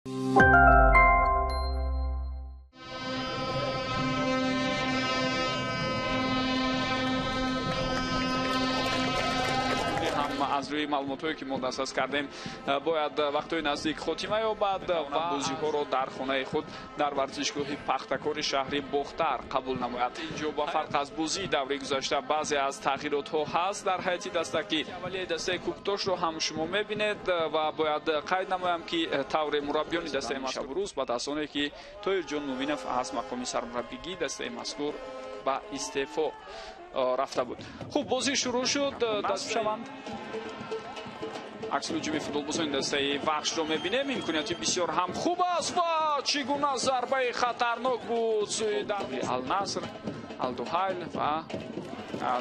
Аз рӯи маълумотҳое ки мо дастрас кардем, бояд вақтҳои наздик хотима ёбад ва бозиҳоро дар хонаи худ дар варзишгоҳи Пахтакори шаҳри Бохтар қабул намояд. Инҷо ба фарқ аз бозии давраи гузашта баъзе аз тағйиротҳо ҳаст дар ҳайати даста, ки аввалияи дастаи Кӯктошро ҳам шумо мебинед ва бояд қайд намоям, ки тавре мураббиёни дастаи мазкур рӯз баъд аз оне ки Тоирҷон Муминов аз мақоми сармураббигии дастаи мазкур ба истеъфо рафта буд. Хуб, бозӣ шурӯъ шуд, даст шаванд. Аксулҳуҷуми футболбозони дастаи Вахшро мебинем. Имконияти бисёр ҳам хуб аст ва чӣ гуна зарбаи хатарнок буд сӯи дарби Алнаср, Алдуҳайл ва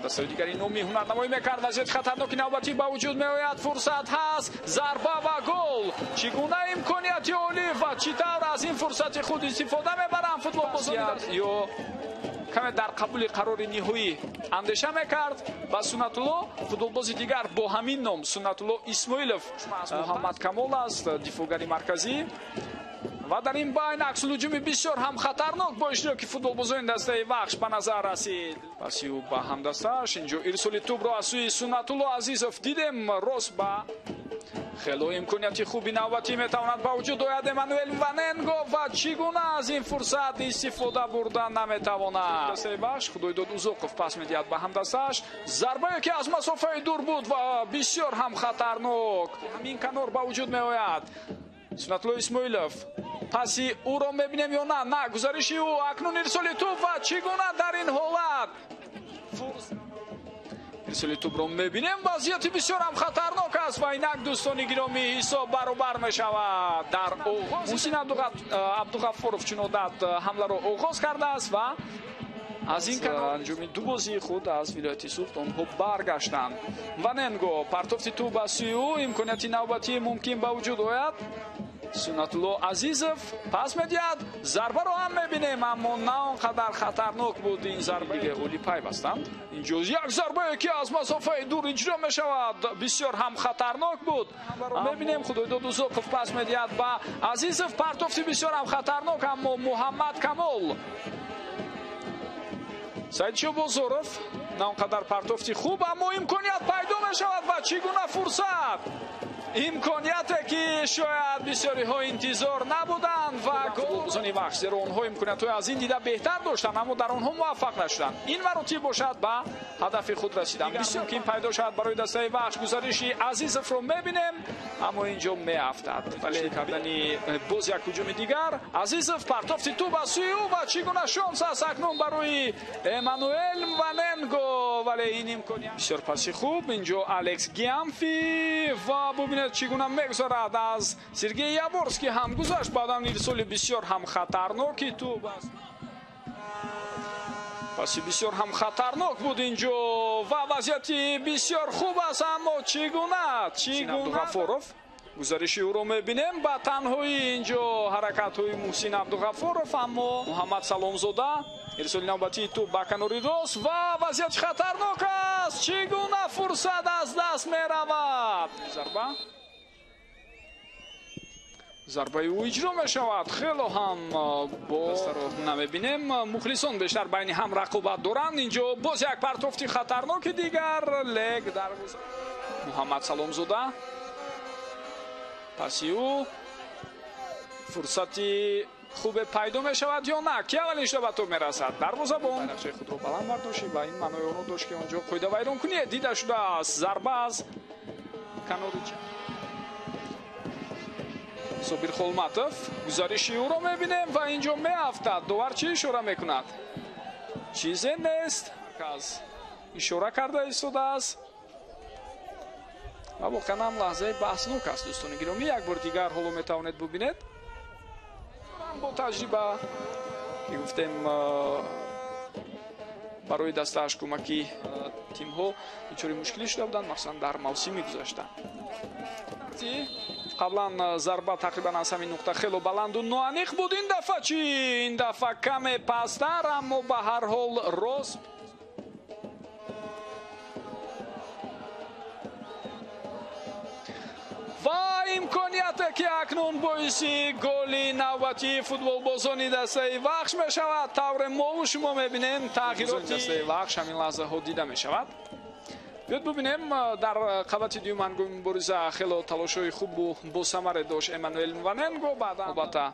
дастаи дигари номи ҳунарнамоӣ мекард. Вазъияти хатарноки навбатӣ ба вуҷуд меояд. Фурсат ҳаст, зарба ва гол. Чӣ гуна имконияти олӣ ва чӣ тавр аз ин фурсати худ истифода мебаранд футболбозони ё каме дар қабули қарори ниҳоӣ андеша мекард ва Суннатулло, футболбози дигар бо ҳамин ном Суннатулло Исмоилов, Муҳаммад Камол аст, дифоъгари марказӣ. Ва дар ин байн аксулҳуҷуми бисёр ҳам хатарнок бо иштироки футболбозони дастаи Вахш ба назар расид. Паси ӯ ба ҳамдастааш инҷо ирсоли тӯбро аз сӯи Суннатулло Азизов дидем, рост ба хело имконияти хуби навбатӣ метавонад ба вуҷуд ояд Эммануэл Ваненго ва чӣ гуна аз ин фурсат истифода бурда наметавонад. Дастаи Вахш Худойдод Узоқов пас медиҳад ба ҳамдастааш. Зарбае ки аз масофаи дур буд ва бисёр ҳам хатарнок. Ҳамин канор ба вуҷуд меояд. Суннатулло Исмоилов паси ӯро мебинем ё на? На, гузариши ӯ, акнун ирсоли тӯб ва чӣ гуна дар ин ҳолат ирсоли тӯбро мебинем. Вазъияти бисёр ҳам хатарнок аст ва инак дӯстони гиромӣ ҳисоб баробар мешавад. Дар оғоз Муҳсин Абдуғаффоров чун одат ҳамларо оғоз кардааст ва аз ин анҷоми ду бозии худ аз вилояти Суғд онҳо баргаштанд. Ваненго партофти тӯб ба сӯи ӯ, имконияти навбатӣ мумкин ба вуҷуд ояд. Суннатулло Азизов пас медиҳад, зарбаро ҳам мебинем, аммо на он қадар хатарнок буд ин зарба. Лигаи олӣ пайвастанд. Инҷо як зарбае ки аз масофаи дур иҷро мешавад, бисёр ҳам хатарнок буд. Мебинем Худойдод Узоқов пас медиҳад ба Азизов, партофти бисёр ҳам хатарнок, аммо Муҳаммад Камол. Саидшо Бозоров на он қадар партофти хуб, аммо имконият пайдо мешавад ва чӣ гуна фурсат! Имконияте ки шояд бисёриҳо интизор набуданд ва футболбозони Вахш, зеро онҳо имкониятҳои аз ин дида беҳтар доштанд, аммо дар онҳо муваффақ нашуданд. Ин маротиб бошад ба ҳадафи худ расиданд. Бисёр мумкин пайдо шавад барои дастаи Вахш. Гузариши Азизовро мебинем, аммо инҷо меафтад. Вале кардани боз як ҳуҷуми дигар, Азизов партофти тӯб аз сӯи ӯ ва чӣ гуна шонс аст акнун барои Эммануэл Ваненго. Вале ин имконият бисёр паси хуб. Инҷо Алекс Гиамфи ва бубинед чӣ гуна мегузарад аз Сергей Яворский ҳам гузашт. Баъдан ирсоли бисёр ҳам хатарноки тӯб аст. Паси бисёр ҳам хатарнок буд инҷо ва вазъияти бисёр хуб аст, аммо чӣ гуна? Чӣ гуна? Абдуғаффоров гузариши ӯро мебинем ба танҳоӣ. Инҷо ҳаракатҳои Муҳсин Абдуғаффоров, аммо Муҳаммад Саломзода ирсоли навбатии тӯб ба канори рост ва вазъияти хатарнок аст. Чӣ гуна фурсат аз даст меравад? Зарбаи ӯ иҷро мешавад. Хело ҳам бо дастаро намебинем. Мухлисон бештар байни ҳам рақобат доранд. Инҷо боз як партофти хатарноки дигар, лек дар Муҳаммад Саломзода. Паси ӯ фурсати хубе пайдо мешавад ё на? Ки аввалин шуда ба тӯб мерасад? Дарвозабон нақшаи худро баланд бардошт ва ин маънои онро дошт, ки онҷо қоидавайронкунӣ дида шудааст. Зарба аз канори чап. Собир Холматов гузариши ӯро мебинем ва инҷо меафтад. Довар чӣ ишора мекунад? Чизе нест. Каз ишора карда истодааст. Ва воқеан ҳам лаҳзаи баҳснок аст, дӯстони гиромӣ. Як бор дигар ҳоло метавонед бубинед. Бо таҷриба ки гуфтем барои дастааш кӯмаки тимҳо дучори мушкилӣ шуда буданд, махсусан дар мавсими гузашта. Қаблан зарба тақрибан аз ҳамин нуқта хело баланду ноаниқ буд. Ин дафъа чӣ? Ин дафъа каме пасттар, аммо ба ҳар ҳол рост. Ва имконият Фаъолияте ки акнун боиси голи навбатии футболбозони дастаи Вахш мешавад. Тавре мову шумо мебинем, тағйироти дастаи Вахш ҳамин лаҳзаҳо дида мешавад. Биёд бубинем, дар қабати дуюм ҳангоми мубориза хело талошҳои хубу босамаре дошт Эммануэл Мваненго. Баъдан албатта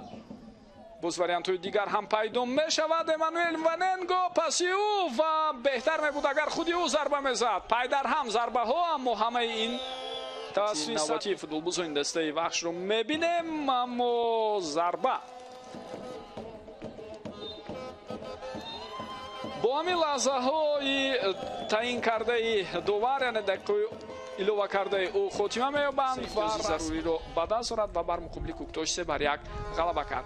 боз вариантҳои дигар ҳам пайдо мешавад. Эммануэл Мваненго паси ӯ ва беҳтар мебуд, агар худи ӯ зарба мезад. Пайдарҳам зарбаҳо, аммо ҳамаи ин тавассути навбатии футболбозони дастаи Вахшро мебинем, аммо зарба бо ҳамин лаҳзаҳои таъин кардаи довар, яъне дақиқаҳои илова кардаи ӯ, хотима меёбанд ва заруриро ба даст орад ва бар муқобили Куктош 3-1 ғалаба кард.